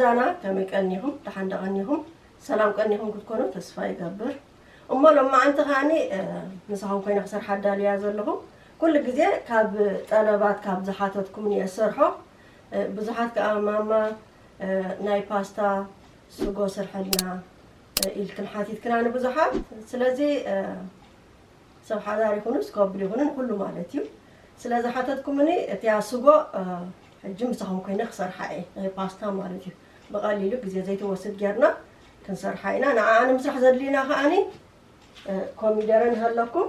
ኣና ከመይ ቀኒኹም? ደሓን ዶ ቀኒኹም? ሰላም ቀኒኹም ክትኮኑ ተስፋ ይገብር። እሞ ሎማዓንቲ ከኣኒ፣ እ፣ ምሳኹም ኮይነ ክሰርሓ ኣዳልያ ዘለኹ። ኩሉ ግዜ ካብ ጠለባት ካብ ዝሓተትኩም እየ ዝሰርሖ። እ፣ ብዙሓት ከኣ ማማ፣ እ፣ ናይ ፓስታ ስጎ ስርሐልና፣ እ፣ ኢልክን ሓቲትክና ንብዙሓት። ስለዚ፣ እ፣ ሰብ ሓዳር ይኹንስ ከብል ይኹንን ኩሉ ማለት እዩ። ስለ ዝሓተትኩምኒ እቲኣ ስጎ፣ እ፣ ሕጂ ምሳኹም ኮይነ ክሰርሓ እየ። ናይ ፓስታ ማለት እዩ። ብቐሊሉ ግዜ ዘይትወስድ ጌርና ክንሰርሓ ኢና። ንዓኣ ንምስራሕ ዘድልዩና ከኣኒ፣ እ፣ ኮሚደረ ንሃለኩም፣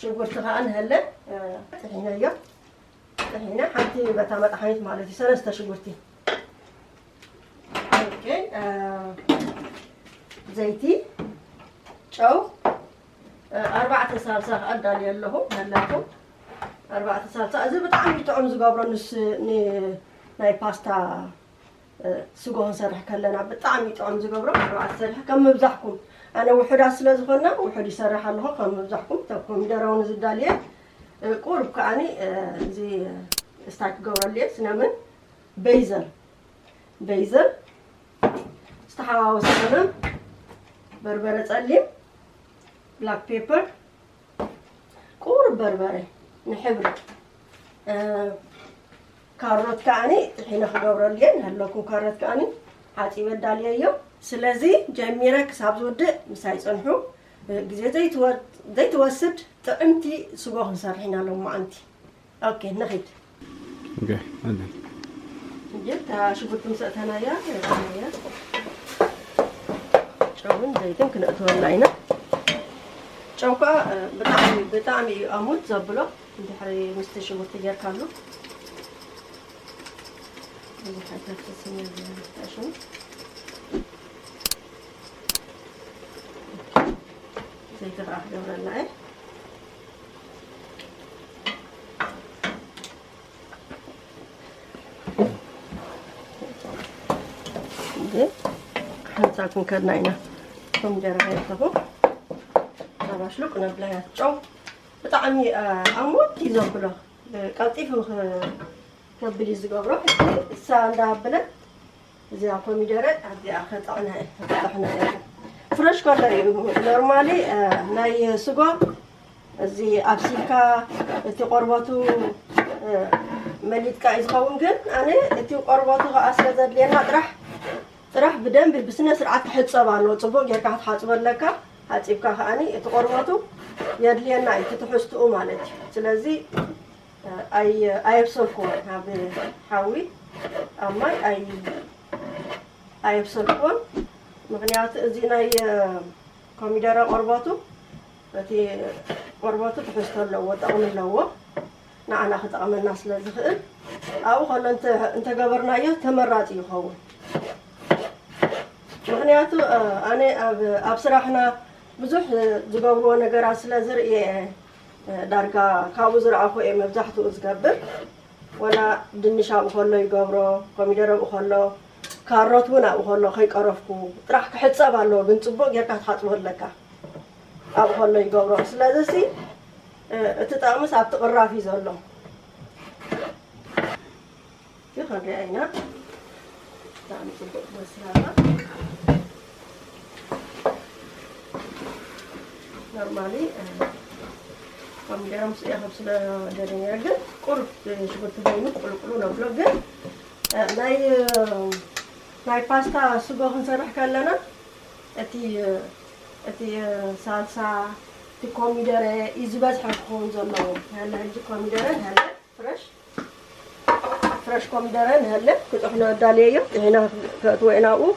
ሽጉርቲ ከኣ ንሃለ፣ እ፣ ጥሒነዮ። ጥሒነ ሓንቲ በታ መጥሓኒት ማለት እዩ። ሰለስተ ሽጉርቲ። ኦኬ፣ እ፣ ዘይቲ፣ ጨው፣ እ፣ ኣርባዕተ ሳልሳ ከኣ ኣዳልየ ኣለኹ። ሃላኩም ኣርባዕተ ሳልሳ። እዚ ብጣዕሚ ጥዑም ዝገብሮ ንስ-፣ ን-፣ ናይ ፓስታ፣ እ፣ ስጎ ክንሰርሕ ከለና ብጣዕሚ ጥዑም ዝገብሮ። ኣርባዕተ ሰሪሐ ከም ምብዛሕኩም፣ ኣነ ውሑዳት ስለ ዝኾንና ውሑድ ይሰርሕ ኣለኹ። ከም ምብዛሕኩም፣ እቶም ኮሚደረ እውን ዝዳልየ፣ እ፣ ቁሩብ ከኣኒ፣ እ፣ እዚ ስታክ ክገብረሉ እየ። ስነምን በይዘል፣ በይዘል ዝተሓዋወሰ ሰነም፣ በርበረ ጸሊም፣ ብላክ ፔፐር፣ ቁሩብ በርበረ ንሕብሪ። እ፣ ካሮት ከኣኒ ጥሒነ ክገብረሉ እየ። ንሃለኩም ካሮት ከኣኒ ሓጺበ ኣዳልየዮ። ስለዚ ጀሚረ ክሳብ ዝውድእ ምሳይ ጽንሑ። እ፣ ግዜ ዘይትወ-፣ ዘይትወስድ ጥዕምቲ ስጎ ክንሰርሕ ኢና ሎማዓንቲ። ኦኬ፣ ንኺድ። ኦኬ፣ ኣለን። እንጂ እታ ሽጉርቲ ምስ ኣእተናያ፣ የእተናያ። ጨውን ዘይትን ክነእትወላ ኢና። ጨው ከኣ፣ እ፣ ብጣዕሚ፣ ብጣዕሚ እዩ ኣሙት ዘብሎ፣ እንድሕሪ ምስቲ ሽጉርቲ ጌርካሉ። እዚ ሓይታት ስስም የብሉን፣ ተሽሙ። ዘይቲ ከኣ ክገብረላ እየ። እንዴ፣ ሓንሳብ ክንከድና ኢና። ኮሚደረ ከየእተኹ፣ ኣባሽሉቅ ነብላ እያ። ጨው ብጣዕሚ፣ እ፣ ኣሞት እዩ ዘብሎ። እ፣ ቀልጢፉ ንኽ-፣ ከብል እዩ ዝገብሮ። ሕጂ እሳ እንዳበለት እዚኣ ኮሚደረ ኣብዚኣ ከጥዕና እየ፣ ከጥዕና እየ። ፍረሽ ኮሚደረ እዩ። ኖርማሊ፣ እ፣ ናይ ስጎ እዚ ኣብሲልካ እቲ ቆርበቱ፣ እ፣ መሊጥካ እዩ ዝኸውን። ግን ኣነ እቲ ቆርበቱ ከኣ ስለ ዘድልየና ጥራሕ፣ ጥራሕ ብደንቢ ብስነ ስርዓት ክሕጸብ ኣለዎ። ጽቡቕ ጌርካ ክትሓጽቦ ኣለካ። ሓጺብካ ከኣኒ እቲ ቆርበቱ የድልየና እዩ፣ እቲ ትሕዝትኡ ማለት እዩ። ስለዚ፣ እ፣ ኣይ-፣ ኣየብሰልኩዎን ኣብ ሓዊ፣ ኣብ ማይ ኣይ-፣ ኣየብሰልኩዎን። ምኽንያቱ እዚ ናይ፣ እ፣ ኮሚደረ ቆርበቱ፣ እቲ ቆርበቱ ትሕዝቶ ኣለዎ፣ ጠቕሚ ኣለዎ። ንዓና ክጠቕመና ስለ ዝኽእል፣ ኣብኡ ከሎ እንተ-፣ እንተገበርናዮ ተመራጺ ይኸውን። ምኽንያቱ፣ እ፣ ኣነ ኣብ፣ ኣብ ስራሕና ብዙሕ፣ እ፣ ዝገብርዎ ነገራት ስለ ዝርእየ፣ እ፣ ዳርጋ ካብኡ ዝረኣኹ እየ መብዛሕትኡ ዝገብር። ወላ ድንሽ ኣብኡ ከሎ ይገብሮ፣ ኮሚደረ ኣብኡ ከሎ፣ ካሮት እውን ኣብኡ ከሎ ከይቀረፍኩ ጥራሕ ክሕጸብ ኣለዎ፣ ግን ጽቡቕ ጌርካ ክትሓጽቦ ኣለካ። ኣብኡ ከሎ ይገብሮ። ስለዚ ሲ፣ እ፣ እቲ ጠቕምስ ኣብቲ ቅራፍ እዩ ዘሎ። እዚ ክንሪኣ ኢና። ብጣዕሚ ጽቡቕ ትመስል ኣላ። ኖርማሊ፣ እ፣ ኮሚደረ ምስኡ የኸብ ስለ ደለየ ግን ቁሩብ ሽጉርቲ ኮይኑ ቁልቁሉ ነብሎ። ግን፣ እ፣ ናይ፣ እ፣ ናይ ፓስታ ስጎ ክንሰርሕ ከለና እቲ፣ እ፣ እቲ፣ እ፣ ሳልሳ፣ እቲ ኮሚደረ እዩ ዝበዝሐ ክኸውን ዘለዎ። ያለ ሕጂ ኮሚደረ ያለ ፍረሽ፣ ፍረሽ ኮሚደረ ንሀለ ክጥሕኖ ኣዳልየዮ። ጥሒነ ከእትዎ ኢና ኣብኡ።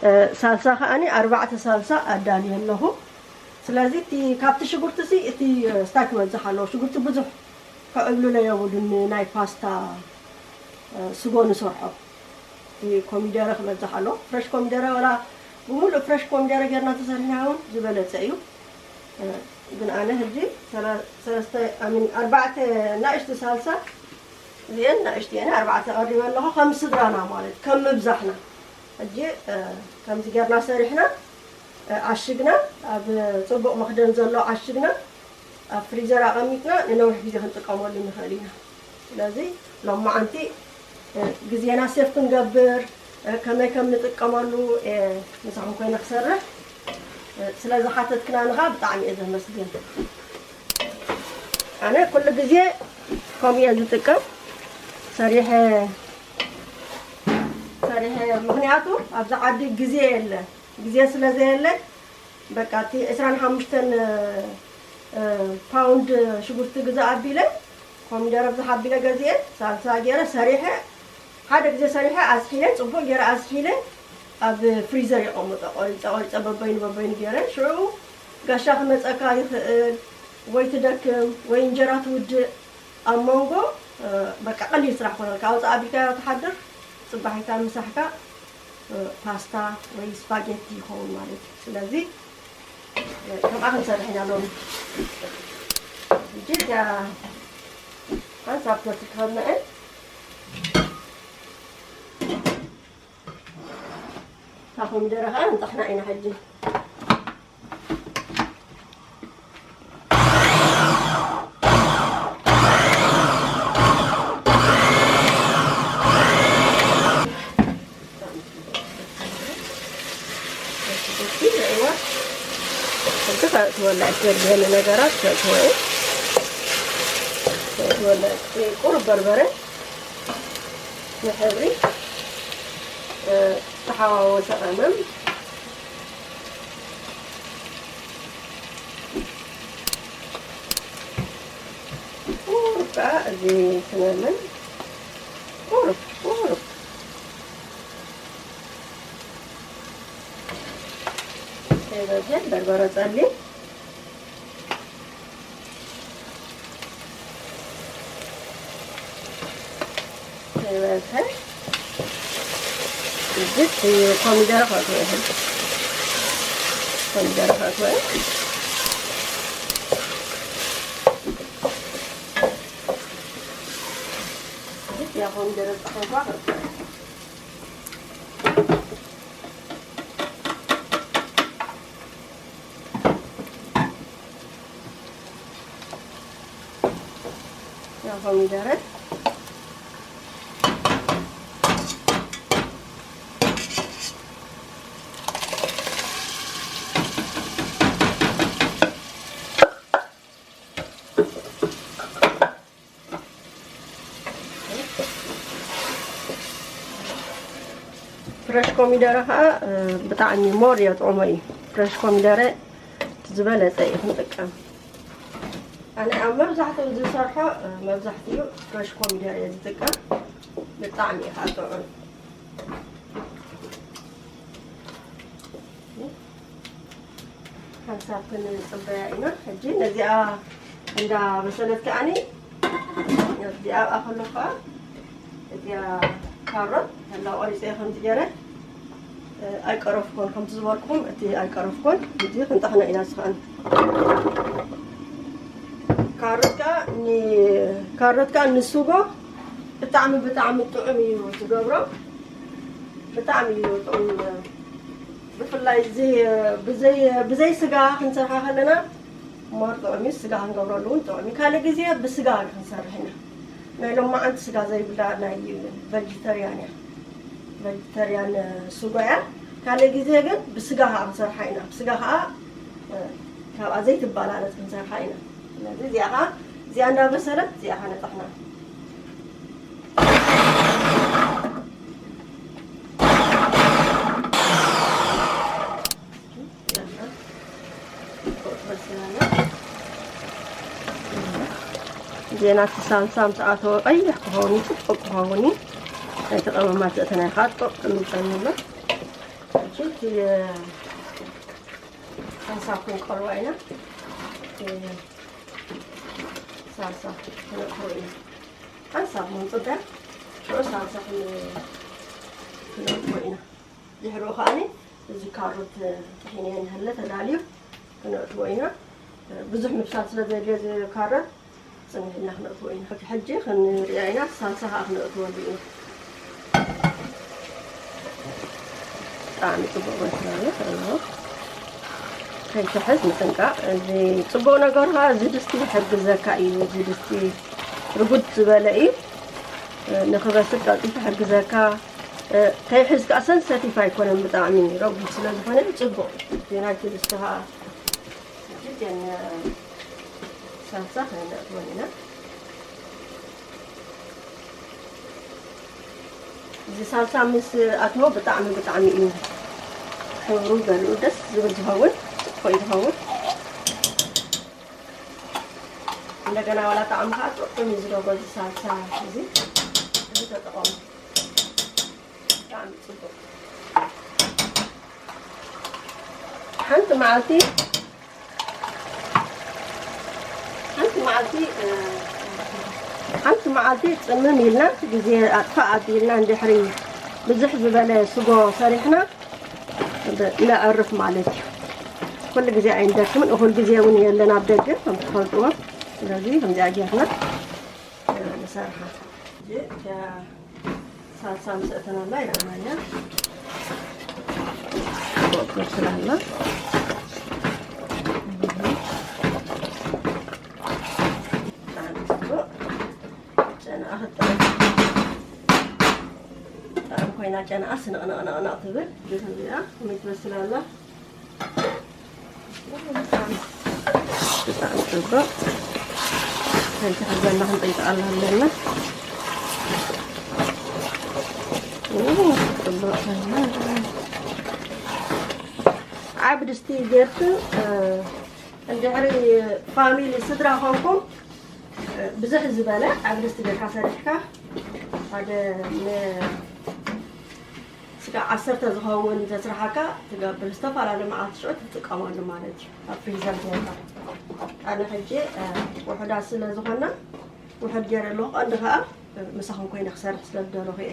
እ፣ ሳልሳ ከኣኒ ኣርባዕተ ሳልሳ ኣዳልየ ኣለኹ። ስለዚ እቲ፣ ካብቲ ሽጉርቲሲ እቲ፣ እ፣ ስታይ ክበዝሕ ኣለዎ። ሽጉርቲ ብዙሕ ክዕብልሎ የብሉን፣ ናይ ፓስታ፣ እ፣ ስጎ ንሰርሖ። እቲ ኮሚደረ ክበዝሕ ኣለዎ። ፍረሽ ኮሚደረ፣ ወላ ብምሉእ ፍረሽ ኮሚደረ ጌርና ተሰሪሕና እውን ዝበለጸ እዩ። እ፣ ግን ኣነ ሕጂ ሰላ-፣ ሰለስተ፣ ኣሚን፣ ኣርባዕተ ናእሽቱ ሳልሳ፣ እዚአን ናእሽቱ እየን፣ ኣርባዕተ ቀሪበ ኣለኹ፣ ከም ስድራና ማለት፣ ከም ምብዛሕና። ሕጂ፣ እ፣ ከምዚ ጌርና ሰሪሕና፣ እ፣ ዓሽግና፣ ኣብ ጽቡቕ መኽደን ዘሎ ዓሽግና፣ ኣብ ፍሪዘር ኣቐሚጥና ንነዊሕ ግዜ ክንጥቀመሉ ንኽእል ኢና። ስለዚ ሎማዓንቲ ግዜና ሴፍ ክንገብር፣ ከመይ ከም ንጥቀመሉ፣ ምሳኹም ኮይነ ክሰርሕ ስለ ዝሓተትክናኒ ኸዓ ብጣዕሚ እየ ዘመስግን። ኣነ ኩሉ ግዜ ከምኡ እየ ዝጥቀም። ሰሪሐ፣ ሰሪሐ፣ ምኽንያቱ ኣብዚ ዓዲ ግዜ የለ። ግዜ ስለ ዘየለ፣ በቃ፣ እቲ ዕስራን ሓሙሽተን፣ እ፣ ፓውንድ ሽጉርቲ ግዛእ ኣቢለ፣ ኮሚደረ ብዝሕ ኣቢለ ገዚኤ፣ ሳልሳ ገይረ ሰሪሐ፣ ሓደ ግዜ ሰሪሐ ኣዝሒለ፣ ጽቡቕ ገይረ ኣዝሒለ፣ ኣብ ፍሪዘር የቐምጦ። ቆሪጸ፣ ቆሪጸ፣ በበይኑ፣ በበይኑ ገይረ። ሽዑ ጋሻ ክመጸካ ይኽእል፣ ወይ ትደክም፣ ወይ እንጀራ ትውድእ። ኣብ መንጎ፣ እ፣ በቃ፣ ቀሊል ስራሕ ኮነልካ። ኣውጽኣ ኣቢልካዮ ትሓድር፣ ጽባሒታ ምሳሕካ፣ እ፣ ፓስታ ወይ ስፓጌቲ ይኸውን ማለት እዩ። ስለዚ፣ እ፣ ከምኣ ክንሰርሕ ኢና ሎሚ። ሕጂ እዚኣ ሓንሳብ ተትከምዕን፣ እታ ኮሚደረ ኸዓ ንጠሕና ኢና ሕጂ። ሕጂ ትወላዕ ትወልየኒ ነገራት ትወ-፣ ትወላዕ ቁሩብ በርበረ ንሕብሪ፣ እ፣ ዝተሓዋወሰ ቀመም። ቁሩብ ከዓ እዚ ስመምን ቁሩብ፣ ቁሩብ ከይበዝሕ በርበረ ጸሊም። ከይበዝሐ፣ እዚት ኮሚደረ ከእትዎ ይኽእል። ኮሚደረ ከእትዎ። እዚት ያ ኮሚደረ ዝጠሓንኳ ከእትዎ። ያው ኮሚደረ ፍረሽ ኮሚደረ ኸዓ፣ እ፣ ብጣዕሚ ሞር የጥዕሞ እዩ። ፍረሽ ኮሚደረ እቲ ዝበለጸ እዩ ክንጥቀም። ኣነ ኣብ መብዛሕትኡ ዝሰርሖ፣ እ፣ መብዛሕትኡ ፍረሽ ኮሚደረ እየ ዝጥቀም። ብጣዕሚ እዩ ከዓ ጥዑም። ሓንሳብ ክንጽበያ ኢና። ሕጂ ነዚኣ እንዳ በሰለት ከኣኒ፣ ነዚኣ ኣብኣ ከሎ ከኣ እዚኣ ካሮት እንዳ ቆሪጸ ከምዚ ገይረ፣ እ፣ ኣይቀረፍኮን፣ ከምቲ ዝበልኩኹም እቲ ኣይቀረፍኮን። እዚ ክንጠሕኖ ኢና ዝኸኣን። ካሮት ከኣ ን-፣ ካሮት ከኣ ንስጎ ብጣዕሚ፣ ብጣዕሚ ጥዑም እዩ ዝገብሮ። ብጣዕሚ እዩ ጥዑም። ብፍላይ እዚ ብዘይ፣ ብዘይ ስጋ ክንሰርሓ ከለና ሞር ጥዑም እዩ። ስጋ ክንገብረሉ እውን ጥዑም እዩ። ካልእ ግዜ ብስጋ ክንሰርሕ ኢና። ናይ ሎማዓንቲ ስጋ ዘይብላ ናይ ቨጅተርያን እያ። ቨጅተርያን ስጎ እያ። ካልእ ግዜ ግን ብስጋ ከዓ ክንሰርሓ ኢና። ብስጋ ከዓ፣ እ፣ ካብኣ ዘይትበላለጽ ክንሰርሓ ኢና። ስለዚ እዚኣ ከዓ፣ እዚኣ እንዳበሰለት እዚኣ ከዓ ነጥሕና። ዜና እቲ ሳልሳ ምስ ኣተወ ቀይሕ ክኸውን እዩ፣ ጽቡቕ ክኸውን እዩ። ናይቲ ቀመማት ዘእተናዮ ከዓ ጥቡቕ ክንብፀን ኣሎ። ሕጂ እቲ ሓንሳብ ክንቀርዋ ኢና። እቲ ሳልሳ ክነእትዎ ኢና። ሓንሳብ ምንጽዳ ሽዑ ሳልሳ ክን-፣ ክነእትዎ ኢና። ድሕሪኡ ከኣኒ እዚ ካሮት ጥሒነ እንሀለ ተዳልዩ ክነእትዎ ኢና። ብዙሕ ምብሳል ስለ ዘድልዮ እዚ ካሮት ጽንሕ ኢልና ክነእትዎ ኢና። ሕጂ ክንሪኣ ኢና፣ ሳልሳ ከኣ ክነእትወሉ ኢና። ብጣዕሚ ጽቡቕ በሲሉ ኣሎ። ከይትሕዝ ምጥንቃቕ። እዚ ጽቡቕ ነገሩ ከኣ እዚ ድስቲ ይሕግዘካ እዩ። እዚ ድስቲ ርጉድ ዝበለ እዩ። ንኽበስል ቀልጢፉ ይሕግዘካ። ከይሕዝ ከኣ ሰንሰቲቭ ኣይኮነን፣ ብጣዕሚ ረጒድ ስለ ዝኾነ ጽቡቕ። ዩናይትድ ስተ ከኣ ሳልሳ ከነእትወን ኢና። እዚ ሳልሳ ምስ ኣትዎ ብጣዕሚ ብጣዕሚ እዩ ሕብሩ ገሊኡ ደስ ዝብል ዝኸውን፣ ጽቡቕ እዩ ዝኸውን። እንደገና ዋላ ጣዕሙ ከዓ ጥዑም እዩ ዝደጎ። እዚ ሳልሳ እዚ፣ እዚ ተጠቐሙ። ብጣዕሚ ጽቡቕ። ሓንቲ መዓልቲ፣ ሓንቲ መዓልቲ፣ ሓንቲ መዓልቲ ጽምም ኢልና፣ ግዜ ኣጥፋእ ኣቢልና፣ እንድሕሪ ብዙሕ ዝበለ ስጎ ሰሪሕና፣ ነዕርፍ ማለት እዩ። ኩሉ ግዜ ኣይንደክምን፣ እኹል ግዜ እውን የለን ኣብ ደገ፣ ከም ትፈልጥዎ። ስለዚ ከምዚኣ ጌርና ንሰርሓ። ሳልሳ ምስ ኣእተናላ ይረኣናያ። ጽቡቕ ትመስል ኣላ። ብጣዕሚ ጽቡቕ። ጨናኣ ክትጥዕም፣ ጥዕም ኮይና ጨናኣ ስንቕንቕንቕንቕ ትብል። እዚኣ ከመይ ትመስል ኣላ? ብጣዕሚ ጽቡቕ። ከይትሕዘና ክንጠይቀኣላ ኣለና። ኦ፣ ጽቡቕ ኮይና። ዓቢ ድስቲ ጌርኩ፣ እ፣ እንድሕሪ ፋሚሊ ስድራ ኮንኩም፣ እ፣ ብዝሕ ዝበለ ዓቢ ድስቲ ጌርካ ሰሪሕካ፣ ሓደ ን-፣ ስጋዕ ዓሰርተ ዝኸውን ዘስርሓካ ትገብር፣ ዝተፈላለዩ መዓልቲ ሽዑ ትጥቀመሉ ማለት እዩ። ኣብ ፍሪዘር ጌርካ። ኣነ ሕጂ፣ እ፣ ውሑዳት ስለ ዝኾና፣ ውሑድ ገይረ ኣለኹ። ቀንዲ ከኣ ምሳኹም ኮይነ ክሰርሕ ስለ ዝደለኹ እየ።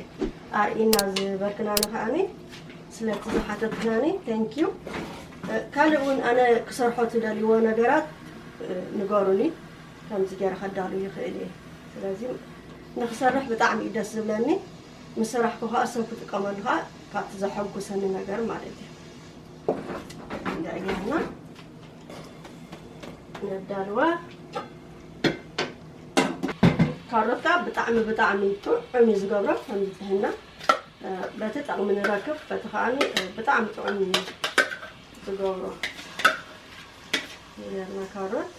ኣርእይና ዝበልክናኒ ከኣኒ፣ ስለቲ ዝሓተትክናኒ፣ thank you። እ፣ ካልእ እውን ኣነ ክሰርሖ ትደልይዎ ነገራት፣ እ፣ ንገሩኒ። ከምዚ ገይረ ከዳሉ ይኽእል እየ። ስለዚ ንኽሰርሕ ብጣዕሚ እዩ ደስ ዝብለኒ። ምስ ሰራሕኩ ከኣ ሰብ ክጥቀመሉ ከኣ ካብቲ ዘሐጉሰኒ ነገር ማለት እዩ። እንዳ ጌርና ነዳልዋ። ካሮት ከኣ ብጣዕሚ፣ ብጣዕሚ ጥዑም እዩ ዝገብሮ፣ ከም ዝጥዕና፣ እ፣ በቲ ጥቕሚ ንረክብ፣ በቲ ከኣኒ፣ እ፣ ብጣዕሚ ጥዑም እዩ ዝገብሮ። ጌርና ካሮት።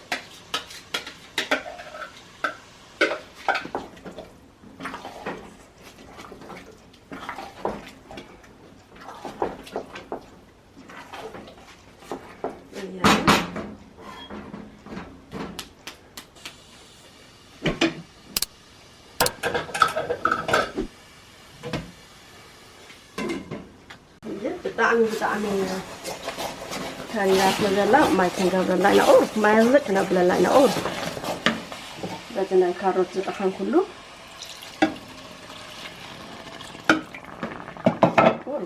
ብጣዕሚ፣ ብጣዕሚ ተሪራ ስለ ዘላ፣ ማይ ክንገብረላ ኢና። ኦር፣ ማይ ኣዝቅ ክነብለላ ኢና። ኦር፣ በዚ ናይ ካሮት ዝጠሓንኩሉ። ኦር፣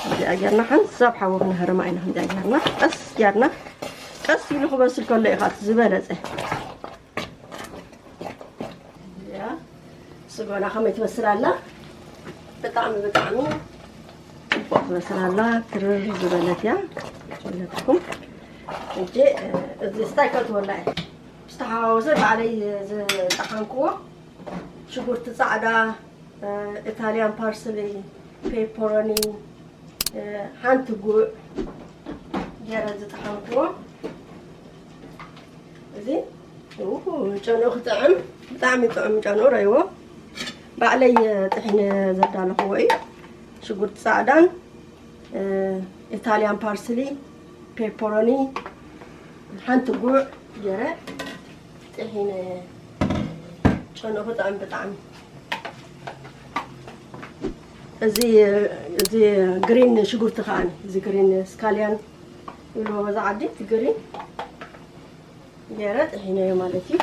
እዚኣ ጌርና ሓንሳብ ሓዊ ክነህርማ ኢና። ከምዚኣ ጌርና ቀስ ጌርና፣ ቀስ ኢሉ ክበስል ከሎ እዩ እቲ ዝበለጸ። እዚኣ ስጎና ከመይ ትመስል ኣላ? ብጣዕሚ፣ ብጣዕሚ ጽቡቕ ትመስል ኣላ። ክርር ዝበለት እያ። ዝብለትኩም። ሕጂ፣ እ፣ እዚ ስታይ ከእትወላ እየ። ዝተሓዋወሰ ባዕለይ ዝጠሓንክዎ ሽጉርቲ ጻዕዳ፣ እ፣ ኢታልያን ፓርስሊ፣ ፔፐሮኒ፣ እ፣ ሓንቲ ጉዕ ገይረ ዝጠሓንክዎ። እዚ፣ ኡ፣ ጨንኡ ክጥዕም፣ ብጣዕሚ ጥዑም ጨንኡ ረይዎ። ባዕለይ ጥሒነ ዘዳለኽዎ እዩ። ሽጉርቲ ጻዕዳን፣ እ፣ ኢታልያን ፓርስሊ፣ ፔፐሮኒ፣ ሓንቲ ጉዕ ገይረ ጥሒነ። ጨንኡ ክጥዕም ብጣዕሚ። እዚ፣ እዚ ግሪን ሽጉርቲ ከኣ፣ እዚ ግሪን ስካልያን ይብልዎ በዛ ዓዲ፣ እቲ ግሪን ገይረ ጥሒነዮ ማለት እዩ።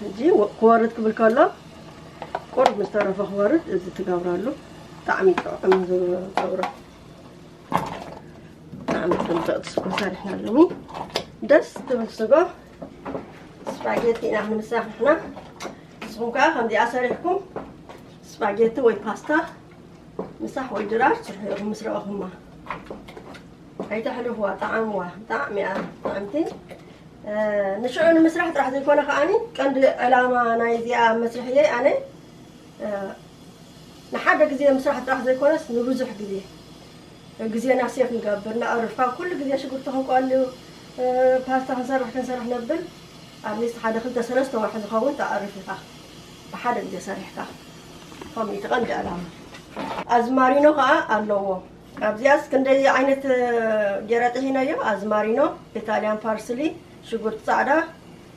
ሕጂ ወ-፣ ክወርድ ክብል ከሎ፣ ቁሩብ ምስ ተረፈ ክወርድ፣ እዚ ትገብረሉ። ብጣዕሚ ጥዑም ዝገብሮ። ብጣዕሚ ጽብቕቲ ስጎ ሰሪሕና ሎሚ። ደስ ትብል ስጎ። ስፓጌቲ ኢና ክንምሳሕ ንሕና። ንስኹም ከኣ ከምዚኣ ሰሪሕኩም ስፓጌቲ ወይ ፓስታ ምሳሕ ወይ ድራር ስርሑ ኢኹም ምስ ረኣኹማ። ኣይተሕልፍዋ፣ ጠዓምዋ። ብጣዕሚ እያ ጥዕምቲ። ንሽዑ ንምስራሕ ጥራሕ ዘይኮነ ከዓኒ ቀንዲ ዕላማ ናይ እዚኣ መስርሕየይ ኣነ ንሓደ ግዜ ምስራሕ ጥራሕ ዘይኮነስ ንብዙሕ ግዜ ግዜና ሴፍ ንገብር። ንኣርፍ ካብ ኩሉ ግዜ ሽጉርቲ ክንቆሉ ፓስታ ክንሰርሕ ክንሰርሕ ነብል ኣትሊስት ሓደ ክልተ ሰለስተ ወርሒ ዝኸውን ተኣርፍ ኢኻ ብሓደ ግዜ ሰሪሕካ። ከምኡ እቲ ቀንዲ ዕላማ። ኣዝማሪኖ ከዓ ኣለዎ። ኣብዚኣስ ክንደይ ዓይነት ገይረ ጥሒነዮ። ኣዝማሪኖ፣ ኢታልያን ፓርስሊ፣ ሽጉርቲ ፃዕዳ፣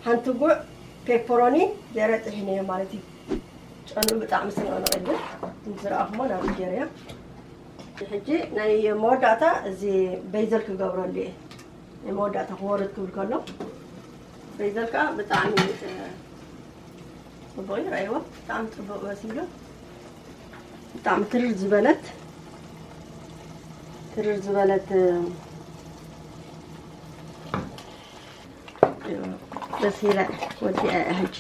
ሓንቲ ጉዕ፣ ፔፐሮኒ ገይረ ጥሒነዮ ማለት እዩ። ጨኑ ብጣዕሚ ስንቕንቕ ግን ዝረኣኹሞ ናብ ገይረዮ። ሕጂ ናይ መወዳእታ እዚ በይዘል ክገብረሉ እየ። ናይ መወዳእታ ክወርድ ክብል ከሎ በይዘል ከዓ ብጣዕሚ ፅቡቅ እዩ። ረእይዎ ብጣዕሚ ፅቡቅ በሲሉ ብጣዕሚ ትርር ዝበለት ትርር ዝበለት በሲለ ወዲኣ እያ ሕጂ።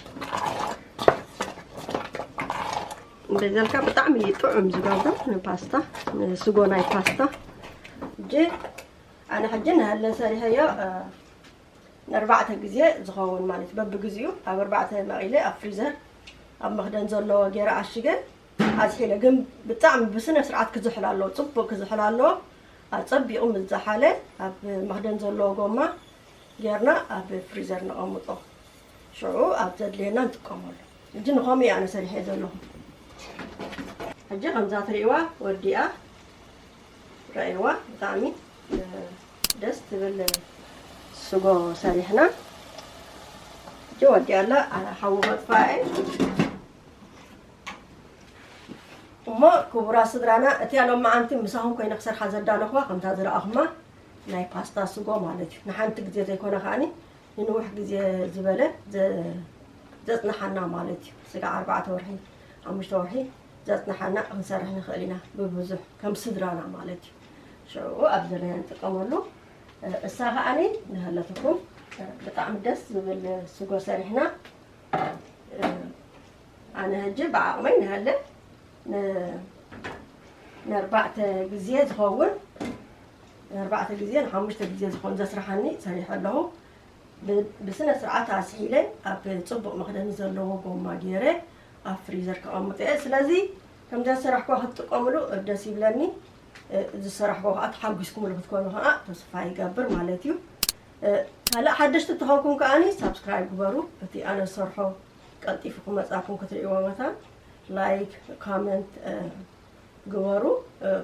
በዘልካ ብጣዕሚ እዩ ጥዑም ዝገብሮ ንፓስታ ንስጎ ናይ ፓስታ። እጂ ኣነ ሕጂ ንሃለ ሰሪሐዮ ንኣርባዕተ ግዜ ዝኸውን ማለት በብግዚኡ ኣብ ኣርባዕተ መቒለ ኣብ ፍሪዘር ኣብ መኽደን ዘለዎ ገይረ ኣሽገ ኣዝሒለ። ግን ብጣዕሚ ብስነ ስርዓት ክዝሕል ኣለዎ፣ ፅቡቅ ክዝሕል ኣለዎ። ኣፀቢቑ ምስ ዝሓለ ኣብ መኽደን ዘለዎ ጎማ ጌርና ኣብ ፍሪዘር ነቐምጦ። ሽዑ ኣብ ዘድልየና ንጥቀመሉ። ሕጂ ንኸምኡ እየ ኣነ ሰሪሐ ዘለኹ። ሕጂ ከምዛ ትርእይዋ ወዲኣ ረእይዋ ብጣዕሚ ደስ ትብል ስጎ ሰሪሕና። ሕጂ ወዲኣ ኣላ ሓዊ ከጥፋ እየ። እሞ ክቡራት ስድራና እቲኣ ሎማዓንቲ ምሳኹም ኮይነ ክሰርሓ ዘዳለኹዋ ከምታ ዝረኣኹማ ናይ ፓስታ ስጎ ማለት እዩ። ንሓንቲ ግዜ ዘይኮነ ከዓኒ ንንውሕ ግዜ ዝበለ ዘጽንሓና ማለት እዩ። ስጋዕ ኣርባዕተ ወርሒ ሓሙሽተ ወርሒ ዘጽንሓና ክንሰርሕ ንኽእል ኢና ብብዙሕ ከም ስድራና ማለት እዩ። ሽዑ ኣብ ዘለና ንጥቀመሉ። እሳ ከዓኒ ንሃለትኩም ብጣዕሚ ደስ ዝብል ስጎ ሰሪሕና። ኣነ ሕጂ ብዓቕመይ ንሃለ ንኣርባዕተ ግዜ ዝኸውን ንኣርባዕተ ግዜ ንሓሙሽተ ግዜ ዝኸውን ዘስርሓኒ ሰሪሐ ኣለኹ። ብስነ ስርዓት ኣስሒለ ኣብ ፅቡቕ መኽደኒ ዘለዎ ጎማ ገይረ ኣብ ፍሪዘር ከቐምጦ እየ። ስለዚ ከምዚ ዝሰራሕኩዋ ክትጥቀምሉ ደስ ይብለኒ። ዝሰራሕኩ ከዓ ተሓጒስኩምሉ ክትኮኑ ከዓ ተስፋ ይገብር ማለት እዩ። ካልእ ሓደሽቲ ተኾንኩም ከዓኒ ሳብስክራይብ ግበሩ። እቲ ኣነ ዝሰርሖ ቀልጢፉ ክመፃኩም ክትርእይዎ መታን ላይክ፣ ኮመንት ግበሩ።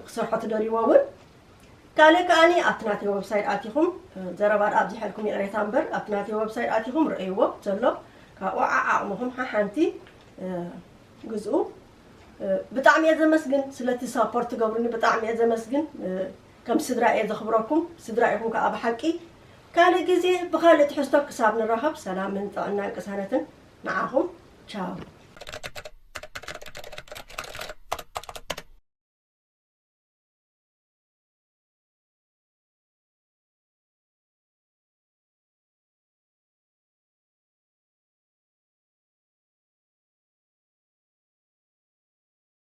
ክሰርሖ ትደልይዎ እውን ካልእ ከዓኒ ኣብቲ ናተይ ወብሳይት ኣቲኹም ዘረባ ኣብዚሐልኩም ይቕሬታ እምበር ኣብቲ ናተይ ወብሳይት ኣቲኹም ረእይዎ ዘሎ ካብኡ ዓዓቕምኹም ሓሓንቲ ግዝኡ። ብጣዕሚ እየ ዘመስግን ስለቲ ሳፖርት ትገብሩኒ ብጣዕሚ እየ ዘመስግን። ከም ስድራ እየ ዘኽብረኩም ስድራ ኢኹም ከዓ ብሓቂ። ካልእ ግዜ ብኻልእ ትሕዝቶ ክሳብ ንራኸብ ሰላምን ጥዕናን ቅሳነትን ንዓኹም። ቻው።